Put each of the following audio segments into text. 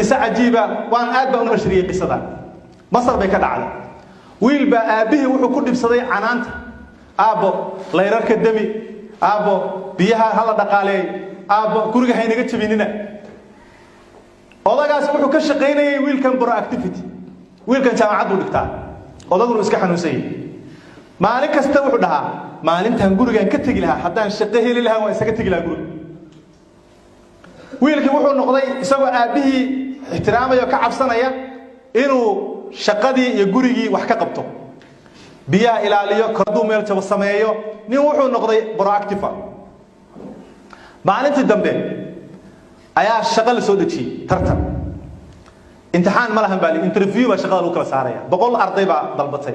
Qiso cajiiba waan aad baan u nashriyey. Qisada Masar bay ka dhacday. Wiil baa aabbihii wuxuu ku dhibsaday canaanta: "Aabbo, layrarka demi. Aabbo, biyaha hala dhaqaaleey. Aabbo, guriga haynaga jabinina." Odagaas wuxuu ka shaqaynayay wiilkan proactivity. Wiilkan jaamacad buu dhigtaa, odaguna iska xanuunsan yahay. Maalin kasta wuxuu dhahaa: "Maalintaan gurigan ka tegi lahaa, haddaan shaqo heli lahaa, waan isaga tegi lahaa guriga." Wiilkii wuxuu noqday, isagoo aabbihii ixtiraamaya oo ka cabsanaya, inuu shaqadii iyo gurigii wax ka qabto, biyaha ilaaliyo, hadduu meel jabo sameeyo. Nin wuxuu noqday proactive. Maalintii dambe ayaa shaqo la soo dejiyey. Tartan imtixaan ma lahan baa, interview baa shaqada lagu kala saaraya. 100 arday baa dalbatay.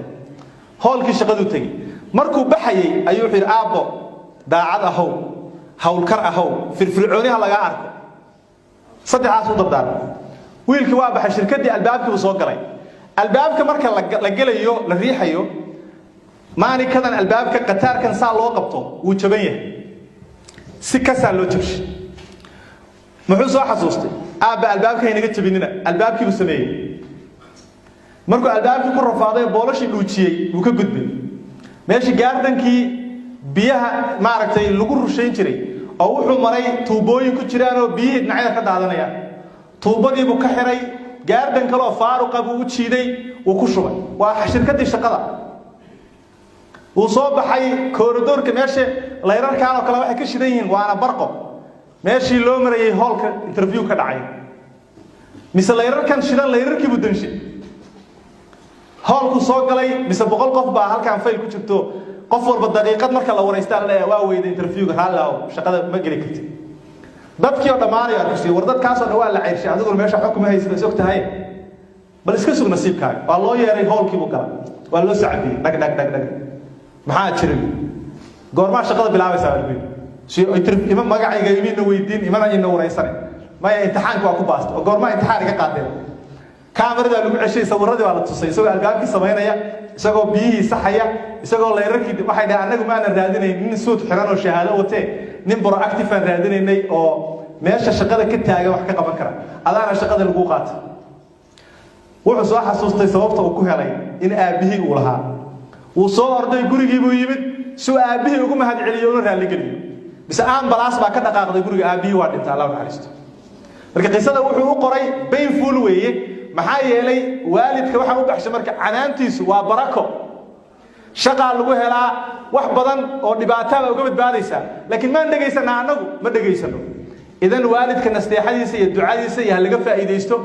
Hoolkii shaqaduu tegey. Markuu baxayey ayuu wuxuu yidhi: "Aabbo, daacad ahow, howlkar ahow, firfircooni ha lagaa arko." Saddexdaas u dardaarmay. Wiilkii waa baxay. Shirkaddii albaabkii buu soo galay. Albaabka marka la gelayo, la riixayo, maanikadan albaabka qataarkan saa loo qabto wuu jaban yahay, si kasaa loo jabshay. Muxuu soo xasuustay? "Aabba, albaabka haynaga jabinina." Albaabkii buu sameeyey. Markuu albaabkii ku rafaaday, boolashii dhuujiyey, wuu ka gudbay. Meeshii gardenkii biyaha maaragtay lagu rushayn jiray oo wuxuu maray tuubooyin ku jiraan oo biyihii dhinacyada ka daadanayaan. Tuubadiibuu ka xiray. Garden kale oo faaruqa buu u jiiday, wuu ku shubay. Waa shirkaddii shaqada. Wuu soo baxay. Corridorka meesha layrarkaan oo kale waxay ka shidan yihiin, waana barqo. Meeshii loo marayay hoolka interview ka dhacay, mise layrarkan shidan, layrarkii buu danshay. Hoolku soo galay, mise 100 qof baa halkaan fayl ku jirto. Qof walba daqiiqad marka la waraystaa la leeyahay: "Waa weyda interviewga, raalli ahow, shaqada ma geli kartid." Dadkii oo dhammaanayo arkusiyo: "War, dadkaasoo dhan waa la ceyrshay, adiguna meesha xukuma haysid, is og tahay, bal iska sug nasiibkaaga." Waa loo yeeray, hoolkii buu galay, waa loo sacbiyey, dhag dhag dhag dhag. "Maxaa jiray? Goormaa shaqada bilaabaysaa?" baa lagu yidhi. Ima magacayga imina weydiin, imana ina waraysane. "Maya, imtixaanka waa ku baastay." "Oo goormaa imtixaan iga qaadeen?" Kaamaradaa lagu ceshay, sawiradii baa la tusay, isagoo albaabkii samaynaya, isagoo biyihii saxaya, isagoo layrarkii. Waxay dhaheen: "Annagu maanan raadinayn nin suud xiran oo shahaado watee, nin proactive aan raadinaynay oo meesha shaqada ka taagan wax ka qaban kara. Adaana shaqada laguu qaatay." Wuxuu soo xasuustay sababta uu ku helay in aabbihii uu lahaa. Wuu soo orday, gurigii buu yimid si uu aabbihii ugu mahad celiyo una raalligeliyo. Mise ambulance baa ka dhaqaaqday guriga. Aabbihii waa dhintay, Allah naxariisto. Marka qisada wuxuu u qoray painful weeye. Maxaa yeelay, waalidka waxaa u baxshay marka canaantiisu waa barako, shaqaa lagu helaa, wax badan oo dhibaataa baa uga badbaadaysaa. Laakiin maan dhegaysanaa? Annagu ma dhegaysano. Idan waalidka nasteexadiisa iyo ducadiisa iyo ha laga faa'iidaysto,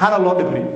hana loo dhibriyo.